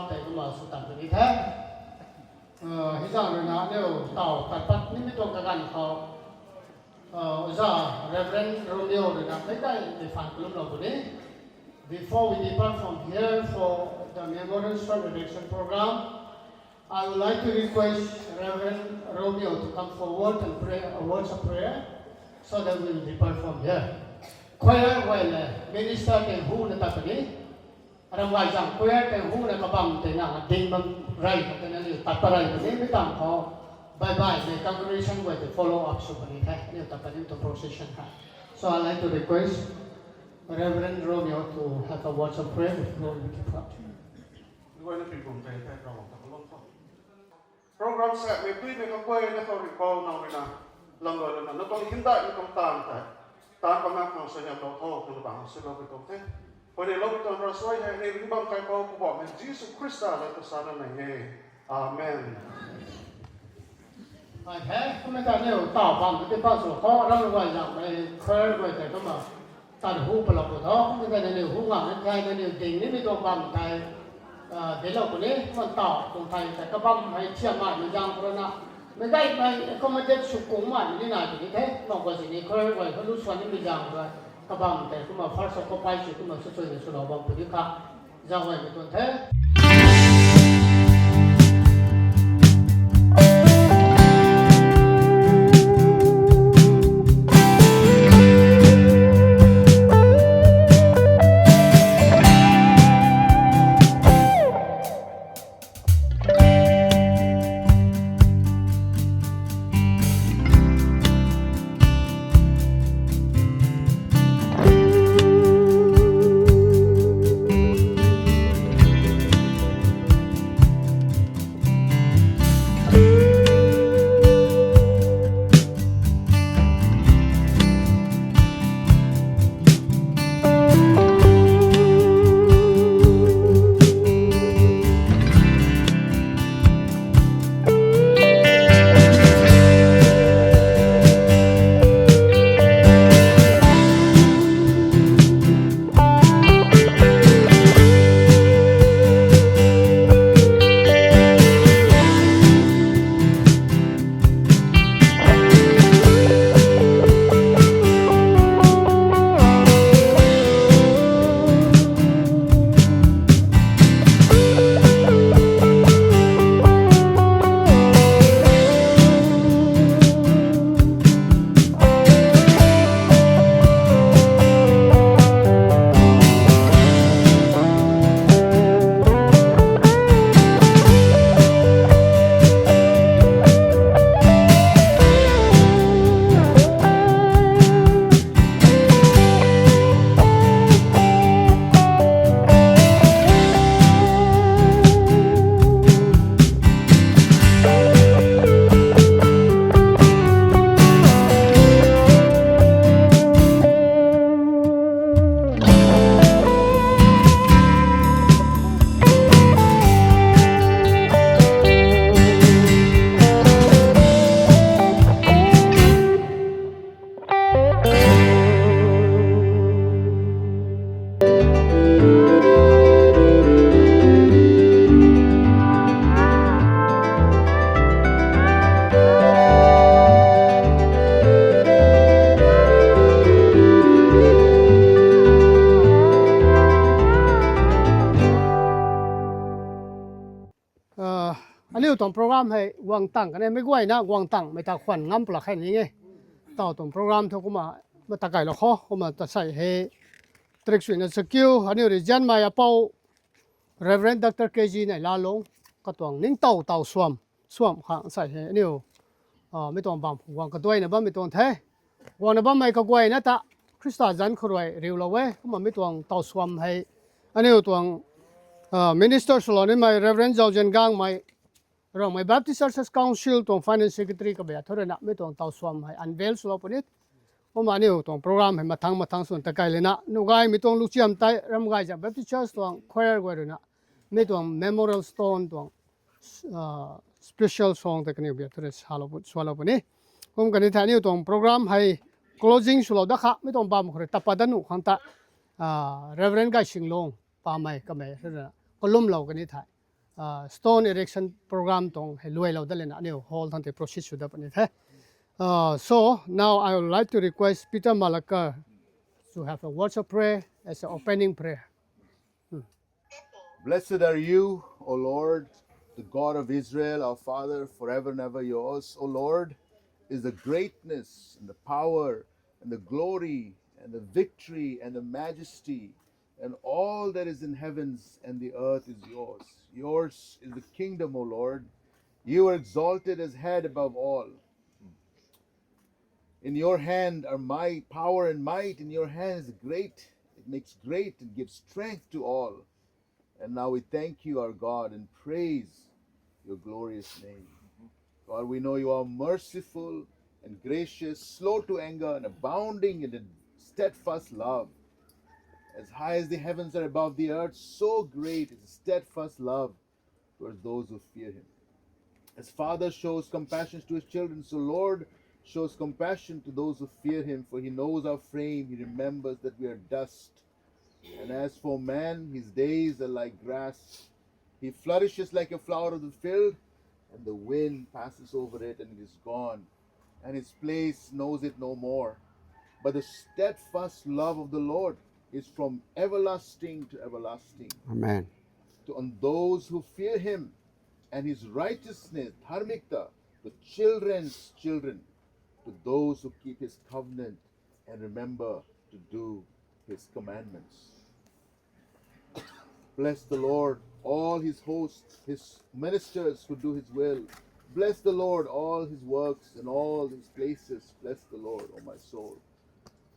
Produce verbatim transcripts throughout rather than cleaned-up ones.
Kumna sw tan puni the. Hizang ruina aniu taw tat pat nimei tuang kaganv khou, Oja Reverend Romeo ruina meic gaymei phaan kalumlou puni. Before we depart from here for the Memorial Stone Erection program, I would like to request Reverend Romeo to come forward and pray a words of prayer so that we will depart from here. Choir guay le minister tei huna tat puni. Ramgay zang choir tei huna kabam tei na ding bam rey khou tei na niw tat pat rey puni, mi tang khou bye bye mei congregation guay tei follow up sw puni the, niw tat pat nimei tuang procession the. So I'd like to request Reverend Romeo to have a words of prayer before we depart. Program sa mei tui mei kaguayna khou ringpou nang ruina, langguay lana nang tuang hymdaihmei tuang taanv tei, taanv kamna khang suaihiam lou tho twna bang swlou pui tuang the. Huayneylou pui tuang ravsuai hei ni ringc bam kaipouc Poubauhmei Jisu Khrista le ta sa na nai e. Amen. Ai the, kumna ta niw taw bam tei pa sw khou ram guay zangmei choir guay tei kumna tat hu palou pw tho, kumna ta niw hu ngam e thei na niw ding nimei tuang bam tei, dinclou puni, kumna taw tuang thei tei kabam hei thiam maimei zaeng khou rui na, meic gaymei accommodate sw kung maimei ni nai puni the, kumna guay sini choir guay khou lu swan nimei zaeng khou rui, kabam tei kumna first occupy sw kumna sw suina swlou bam puni kha, zauc gaymei tuang the. Aniu tuang program hei guang tang kan e, meic guayna guang tangmei ta khwan ngam pwlak khe ni e. Taw tuang program thu kumna mata kailou khou kumna ta sei hei, tarik suina chakiu aniu rui zianmei apou Reverend Doctor K G Neihlalung katuang ningtow taw suam, suam khang sei hei aniu mi tuang bam khou guang kaduaina bammei tuang the. Guangna bammei kaguayna ta Khrista zanc khou rui riulou e. Kumna mi tuang taw suam hei aniu tuang minister swlou nimei Reverend Zauzian Gangmei, Rongmei Baptist Churches Council tuang Finance Secretary kabia thu ruina mi tuang taw suam hei unveil swlou puni. Kumna aniu tuang program hei mathang mathang swn ta kai lana nuh gaymei tuang lukchiam tei Ramgayzang Baptist Church tuang choir guay ruina mi tuang Memorial Stone tuang special song tei kaniw bia thu rui salou, sualou puni. Kum kani thei aniu tuang program hei closing swlou da kha, mi tuang bam khou rui tapa da nuh khang ta Reverend Gaysinglung pamei kamei ruina kalumlou kani thei uh, stone erection program tuang hei luailou dat lana aniu hall thangc tei proceed sw dat puni the. Uh, so now I would like to request Peter Malakar to have a words of prayer as an opening prayer. Blessed are you, O Lord, the God of Israel, our Father, forever and ever yours. O Lord, is the greatness and the power and the glory and the victory and the majesty, and all that is in heavens and the earth is yours. Yours is the kingdom, O Lord. You are exalted as head above all. In your hand are might, power and might. In your hand is great. It makes great and gives strength to all. And now we thank you, our God, and praise your glorious name. God, we know you are merciful and gracious, slow to anger, and abounding in steadfast love. As high as the heavens are above the earth, so great is the steadfast love towards those who fear him. As Father shows compassion to his children, so Lord shows compassion to those who fear him, for he knows our frame, he remembers that we are dust. And as for man, his days are like grass. He flourishes like a flower of the field, and the wind passes over it, and it is gone, and his place knows it no more. But the steadfast love of the Lord is from everlasting to everlasting. Amen. To on those who fear him, and his righteousness, dharmikta, to children's children, to those who keep his covenant and remember to do his commandments. Bless the Lord, all his hosts, his ministers who do his will. Bless the Lord, all his works and all his places. Bless the Lord, O my soul.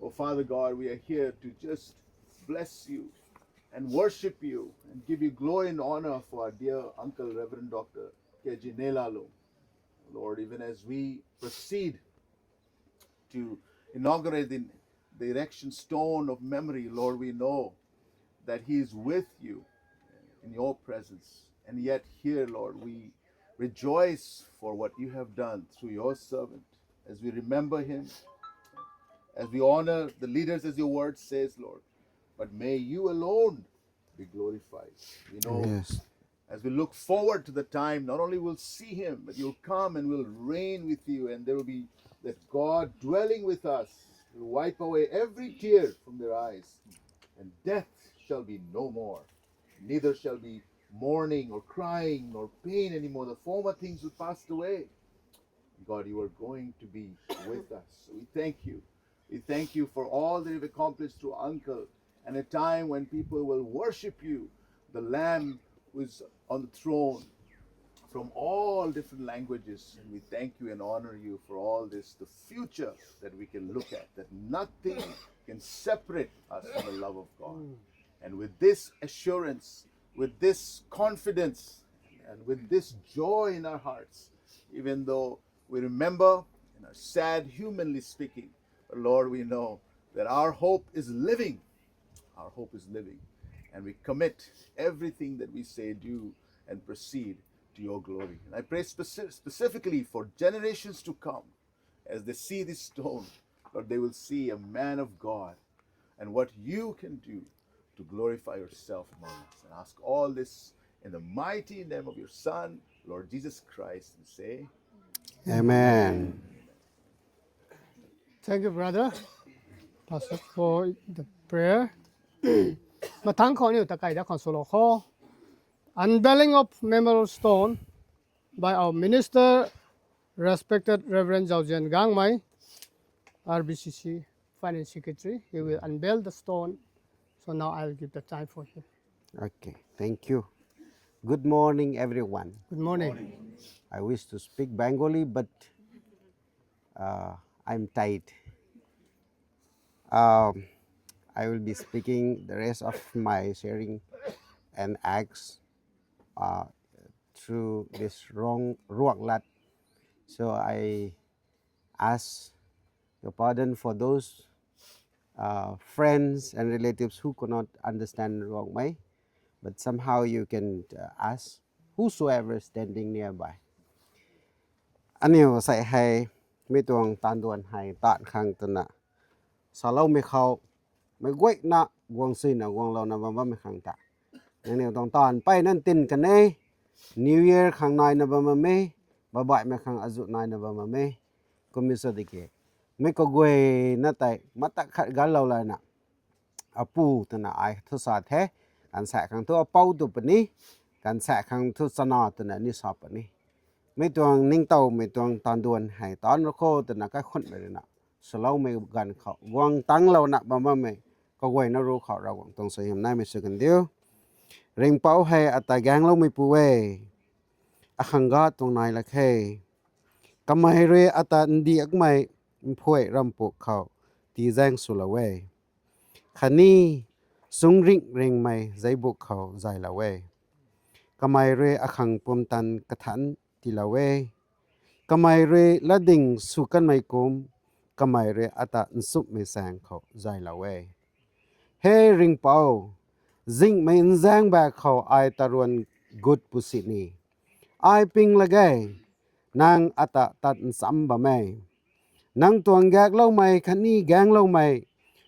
Oh, Father God, we are here to just bless you and worship you and give you glory and honor for our dear uncle, Reverend Doctor K G Nelalung. Lord, even as we proceed to inaugurate the, the erection stone of memory, Lord, we know that he is with you in your presence. And yet here, Lord, we rejoice for what you have done through your servant. As we remember him, as we honor the leaders, as your word says, Lord, but may you alone be glorified. We know Yes. As we look forward to the time, not only we'll see him, but you'll come and we'll reign with you, and there will be that God dwelling with us will wipe away every tear from their eyes, and death shall be no more. Neither shall be mourning or crying nor pain anymore. The former things will pass away. God, you are going to be with us. So we thank you. We thank you for all that you've accomplished through Uncle, and a time when people will worship you, the Lamb who is on the throne, from all different languages. And we thank you and honor you for all this, the future that we can look at, that nothing can separate us from the love of God. And with this assurance, with this confidence, and with this joy in our hearts, even though we remember and are sad, humanly speaking, but Lord, we know that our hope is living. Our hope is living. And we commit everything that we say, do, and proceed to your glory. And I pray speci- specifically for generations to come, as they see this stone, Lord, they will see a man of God and what you can do to glorify yourself among us. And ask all this in the mighty name of your Son, Lord Jesus Christ, and say, Amen. Thank you, brother, Pastor, for the prayer. Mathang khou aniu takai da khang swlou kho. Unveiling of memorial stone by our minister, respected Reverend Zauzian Gangmei, R B C C Finance Secretary. He will unveil the stone. So now I'll give the time for him. Okay, thank you. Good morning, everyone. Good morning. I wish to speak Bengali, but uh, I'm tired. Um, I will be speaking the rest of my sharing and acts uh, through this wrong Ruaklat. So I ask your pardon for those uh, friends and relatives who could not understand Ruangmei, but somehow you can uh, ask whosoever standing nearby. Aniu sei hei mi tuang tan duan hei tan khang twna saloumei khou mei guayna guang suina guanglouna bam bammei khang ta. Nangniw tuang tan pei nan tin kan e. New Year khang naina bam bam e, babaihmei khang azuh naina bam bam e. Kum mi sa di ke, mei kaguayna tei matak khat ganlou lana, apu twna ai thu sa the. Kansaek khang thu apou tw puni, kansaek khang thu chana twna ni sa puni. Mei tuang ningtowmei tuang taanduan hei taan ru kho twna kaikhunmei ruina swloumei ganv khou guang tanglouna bam bammei kaguayna ru khou Ravguangc tuang suaihiam naimei sw kan diu. Ringhpouc hei ata gaengloumeipu e, akhang ga tuang nai lak khe. Kamei rui ata ndiakmei mphuai rampuk khou tizaeng swlou e, khatni chungringh ringhmei zeibuk khou zaylou e. Kamei rui akhang pumtan kathanc tiilou e. Kamei rui latding sw kanmei kum, kamei rui ata nchumhmei saeng khou zaylou e. He Ringhpouc, zinghmei nzaeng bak khou ai taruan gut pu sini, ai ping lak ge. Nang ata tat ncham bam e. Nang tuang gaekloumei khatni gaengloumei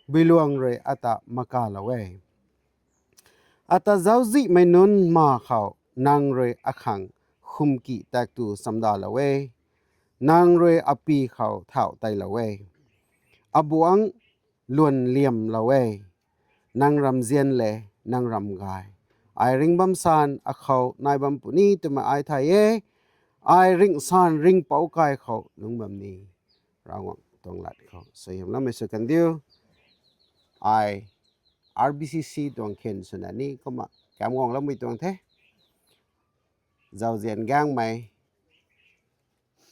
builuang rui ata makalou e. Ata zauczihmei nunc ma khou nang rui akhang khumki tak tu chamdalou e. Nang rui api khou thauh teilou e. Abuangc luan liamlou e. Nang ramzian le nang ramgay, ai ringh bam san akhou nai bam puni twmei ai thay e. Ai ringh san Ringhpouc kai khou lungc bam ni. Ravguangc tuang lat khou suaihiam naimei sw kan diu. Ai R B C C tuang khen swna ni kumna kamguangloumei tuang the. Zauzian Gaengmei,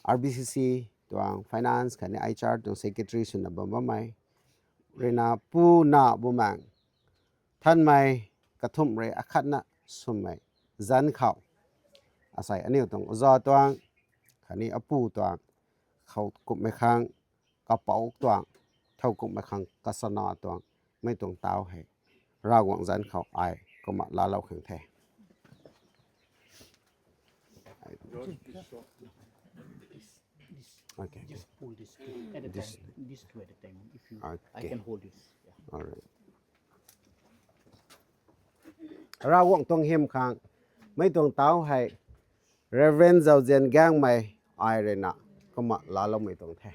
R B C C tuang finance khatni H R tuang secretary swna bam bammei ruina Pu Na Bumaengh Thanmei, kathumh rui akhatna swmei zanc khou, asei aniu tuang oja tuang khatni apu tuang, khou kumhmei khang kapouc tuang, thowkumhmei khang kachana tuang, mei tuang tau hei Ravguangc zanc khou ai kumna laalou khang the. Okay, okay. Just pull this two at a time. This two at a time. If you, I, okay, can hold this. Yeah. All right. Ravguangc tuang hym khang mei tuang tau hei Reverend Zauzian Gaengmei ai ruina kumna laaloumei tuang the.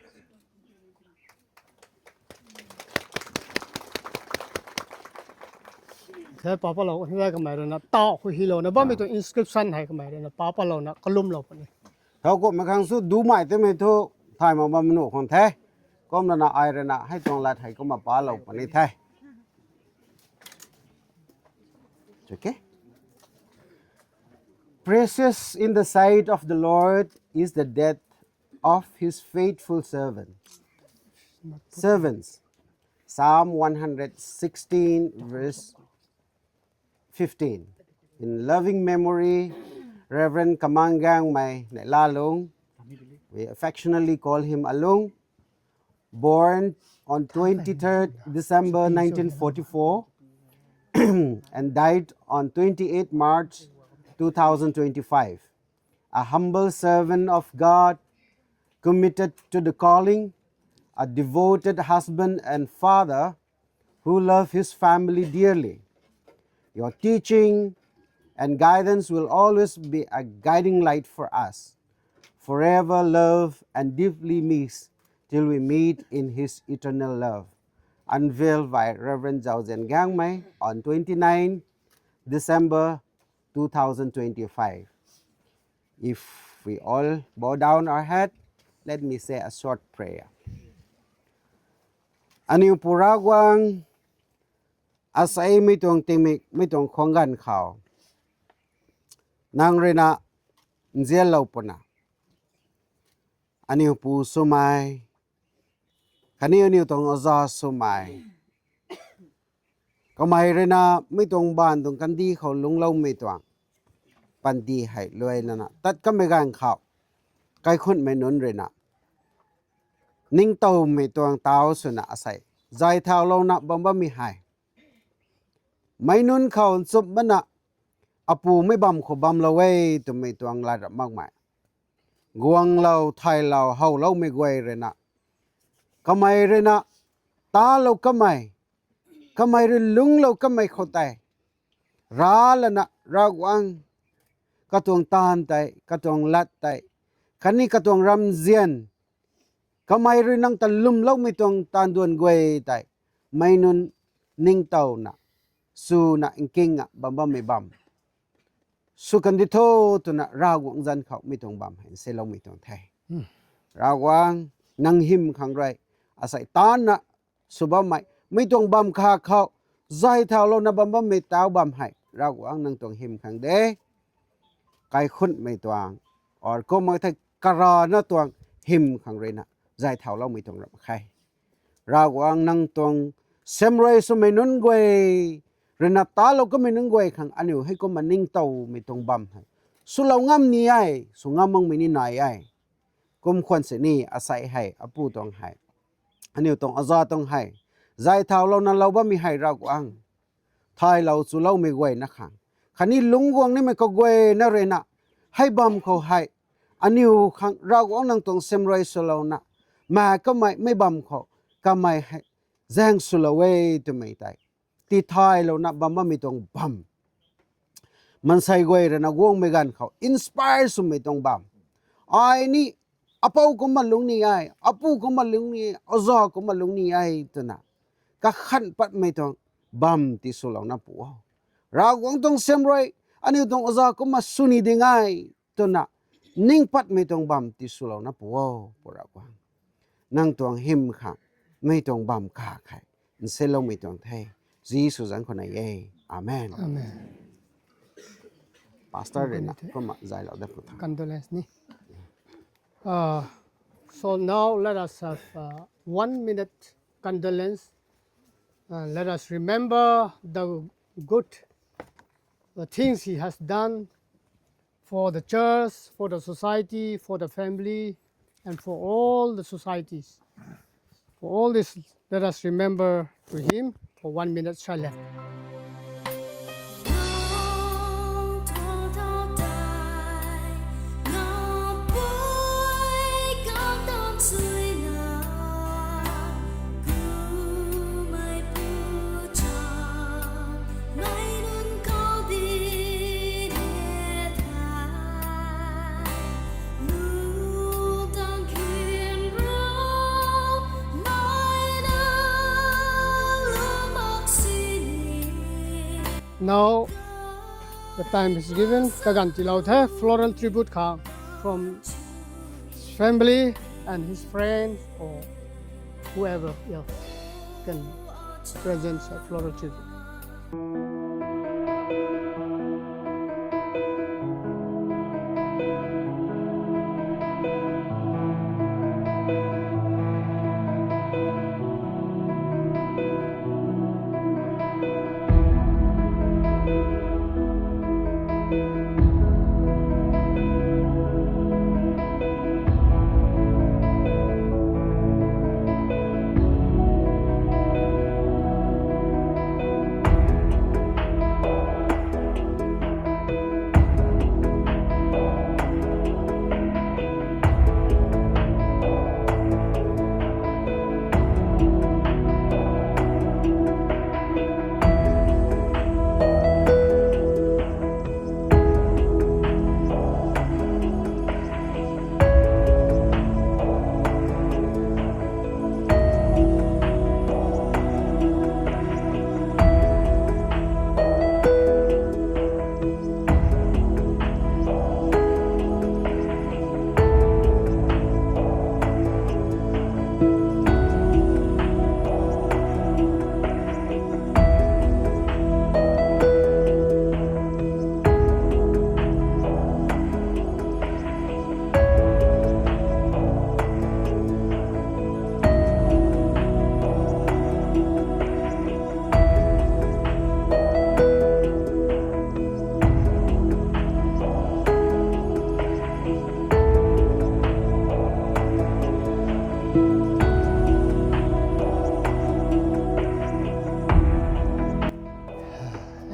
He, pa palou, hei kamei ruina tau khou hylouna bammei tuang inscription hei kamei ruina pa palouna kalumlou puni. Thowkumhmei khang sw dumei twmei thu thay mak bam nuh khang the. Kumlana ai ruina hei tuang lat hei kumna palou puni the. Okay. Precious in the sight of the Lord is the death of his faithful servant, servants. Psalm one hundred sixteen, verse fifteen. In loving memory, Reverend Kamang Gaengmei Neihlalung, we affectionately call him Alung, born on twenty-third December nineteen forty-four and died on twenty-eighth March two thousand twenty-five. A humble servant of God, committed to the calling, a devoted husband and father who loved his family dearly. Your teaching and guidance will always be a guiding light for us. Forever loved and deeply missed till we meet in his eternal love. Unveiled by Reverend Zauzian Gaengmei on twenty-nine December two thousand twenty-five. If we all bow down our head, let me say a short prayer. Aniu Pu Ravguangc, asei mi tuang tingmik mi tuang khwang ganv khou nang ruina nzianlou puna, aniu pu swmei khatni aniu tuang oja swmei, kamei ruina mi tuang baanv tuang kandih khou lungcloumei tuang panty hei luailana tat kamei ganv khou, kaikhunmei nunc ruina ningtowmei tuang tau swna asei zay thaulouna bam bammei hei, meic nunc khou nchumh mana, apu mei bam khou bamlou e twmei tuang lat rap makmei, guanglou, thaylou, howloumei guay ruina, kamei ruina talou kamei, kamei rui lungclou kamei khou tei raclana Ravguangc, katuang taanv tei, katuang lat tei, khatni katuang ramzian, kamei rui nang ta lwmloumei tuang taanv duan guay tei, meic nunc ningtowna, swna nking a bam bammei bam sw kandi tho twna Ravguangc zanc khou mi tuang bam hei nseloumei tuang the. Ravguangc, nang hym khang rui, asei taanna sw bammei mi tuang bam kha khou zay thaulouna bam bammei tau bam hei Ravguangc nang tuang hym khang de. Kaikhunhmei tuang, or kumna thei karana tuang hym khang ruina zay thauloumei tuang ram khe. Ravguangc nang tuang semrui swmei nunc guay, ruina talou kamei nunc guay khang aniu hei kumna ningtowmei tuang bam hei swlou ngam ni e, sw ngam makmei ni nai e. Kum khwan sini asei hei, apu tuang hei, aniu tuang aza tuang hei zay thaulouna lou bammei hei Ravguangc, thaylou chuloumei guayna khang, khatni lungc guang nimei kaguayna ruina, hei bam khou hei aniu khang Ravguangc nang tuang semrui swlouna, ma kamei mei bam khou kamei hei zaeng swlou e twmei tei tithaylou na bam bammei tuang bam, maansei guay ruina guangmei ganv khou inspire swmei tuang bam, ai ni apou kumna lungc ni e, apu kumna lungc ni e, aza kumna lungc ni e twna kakhan patmei tuang bam tiswlouna pu o. Ravguangc tuang semrui aniu tuang aza kumna sw ni ding e twna ning patmei tuang bam tiswlouna pu o, Pu Ravguangc. Nang tuang hym khang mi tuang bam kha khe nseloumei tuang the. Jisu zanc khou nai e. Amen. Pastor ruina kumna zaylou dat pu tha. Condolence ni. Uh, so now let us have, uh, one minute condolence. Uh, let us remember the good, uh, things he has done for the church, for the society, for the family, and for all the societies. For all this, let us remember to him for one minute silence. Now, the time is given. Kaganv tiilou the, floral tribute khang from his family and his friends or whoever else can present a floral tribute.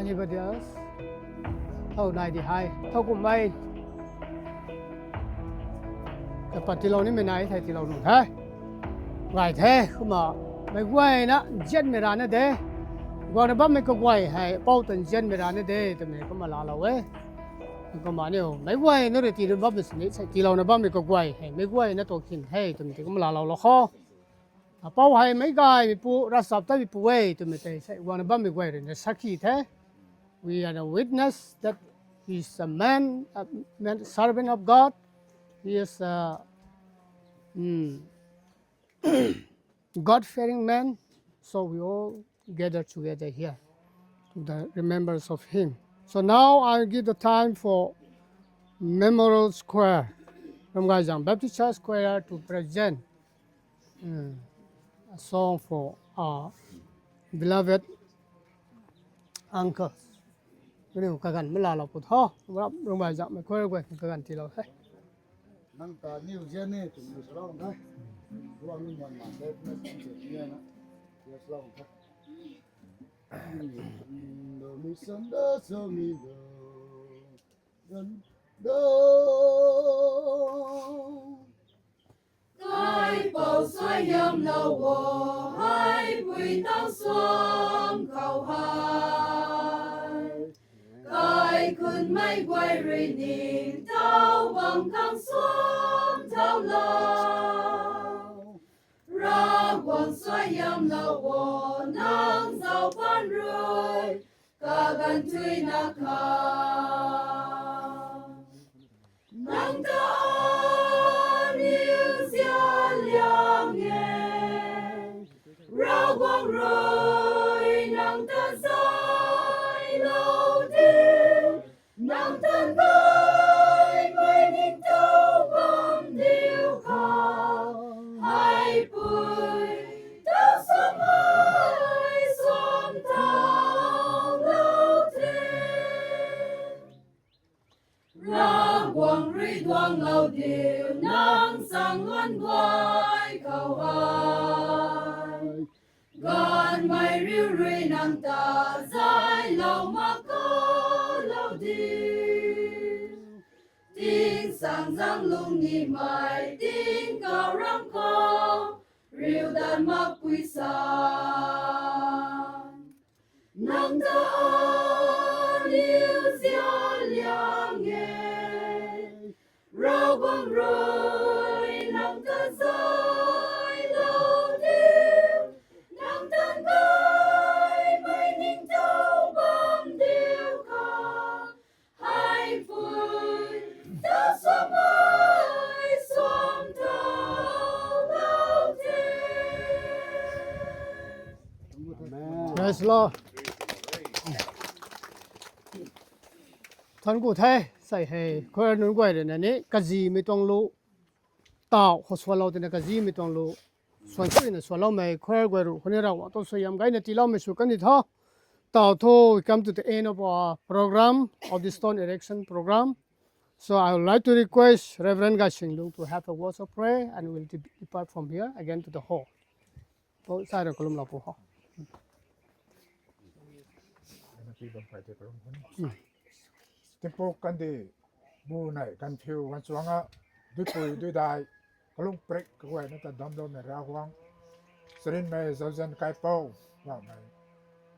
Anybody else? Thow nai di hei, thow kumhmei. Kapat tiilou nimei nai thei tiilou nuh the. Gay the, kumna meic guayna nzianmei rana de. Guangna bammei kaguay hei pou ta nzianmei rana de twmei kumna laalou e. Kumna aniu meic guayna rui tii rui bammei sini, sei tiilouna bammei kaguay hei meic guayna tuang khin hei twmei tei kumna laalou lou kho. Apou hei meic gaymeipu, ravchaptatmeipu e twmei tei sei guangna bammei guay rui na sakhi the. We are the witness that he is a man, a man, servant of God. He is a, mm, God-fearing man. So we all gather together here to the remembrance of him. So now I give the time for Memorial Choir, Ramgaizang Baptist Church Choir, to present, uh, a song for our beloved uncle. Kaniw kaganv mei laalou pu tho, Ramgaizangmei choir guay kaganv tiilou the. Nang ta niw zian ni twmei salou the. Guang ni muan ma se na sin se ni na. Ya salou the. Do mi san da so mi do. Dan do. Kaipouc suaihiamlou o, hei pui tang suam khou hei. Kaikhunmei guay rui ningtow bam khang suam thau lou. Ravguangc suaihiamlou o, nang zauc pan rui, kaganv thuina kha. Nang ta aniu zian liang e, Ravguangc rui nang ta zaylou diu, nang tan gaymei ningtow bam diu khou, hei pui tang suam hei suam thau lou the. Ravguangc rui duanglou diu nang sang luan guay khou hei. Gaanvmei riu rui nang ta zaylou mak khou lou diu. Tingsaengzaeng lungnimei tingkauh ram khou riu dat makpui sa. Nang ta aniu zian liang e, Ravguangc rui nang ta zaylou diu, nang tan gaymei ningtow bam diu khou, hei pui tang suam hei suam thau lou the. Praise Lord. Thank you the, sei hei choir nunc guay rui na ni kazimei tuang lu, taw khou suanlou tina kazimei tuang lu, suan suina suanloumei choir guay rui khou ni Ravguangc tuang suaihiam gayna tiiloumei sw kan ni tho. Taw thu, we come to the end of our program, of the stone erection program. So I would like to request Reverend Gaising Lung to have a word of prayer and we'll de- depart from here again to the hall. Pou sai ra kalumlou pu ho. Tingpuk kandih, bu nei ganphiu ganchuang a, duipui duidai, kalung prik kaguayna ta damcloumei Ravguangc, charynmei zauzian kaipouc, Ravmei,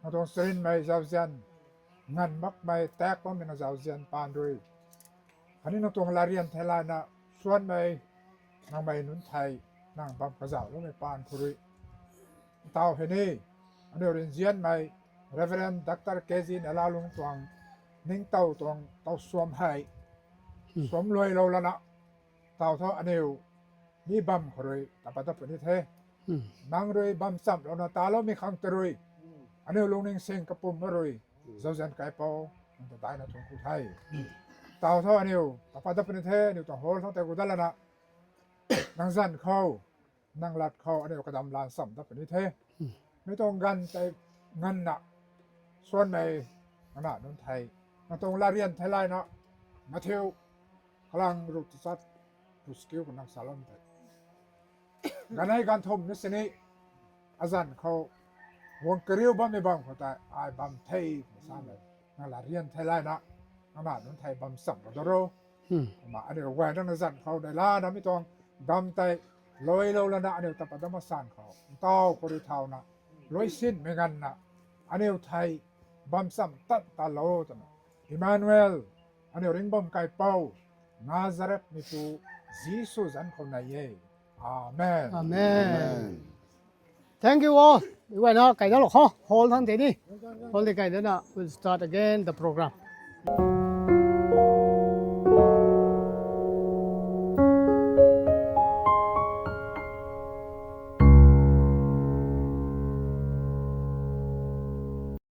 nang tuang charynmei zauzian, nganv makmei tak bammei na zauzian paan rui, khatni nang tuang latryan theilayna suanmei nangmei nunc thei, nang bam kazauhloumei paan khou rui, taw hei ni, aniu rui nzianmei Reverend Doctor K G Neihlalung tuang ningtow tuang taw suam hei suamluailou lana, taw thu aniu mi bam khou rui ta pat dat puni the. Nang rui bam chamlouna taloumei khang ta rui, aniu lungning sing kapwm na rui, zauzian kaipouc, nang ta daina thuanc ku the. Taw thu aniu ta pat dat puni the, aniu tuang hall khang tei ku dat lana, nang zanc khou, nang lat khou aniu kadam lan cham dat puni the. Mi tuang ganv tei nganvna, suanmei nana nunc thei, nang tuang latryan theilayna, Matthew, kalang ruk tachat, ruk chakiu khou nang salou the. Ganv hei ganv thumh na sini, azanc khou, guang kariu bammei bam khou tei ai bam the, samei, nang latryan theilayna, nana nunc thei bam chamlou da ro. Kumna aniu guay nang na zanc khou neihla namei tuang gamv tei luailou lana aniu ta pat dat mak san khou, ntaw khou rui thauna, luaisinmei nganvna, aniu thei bam cham tat talou twna, Emmanuel, aniu ringbam kaipouc Nazareth meipu Jisu zanc khou nai e. Amen. Amen. Thank you all. Iwayna kaidalou kho. Hall thang tei ni. Hall tei kaidana, we'll start again the program.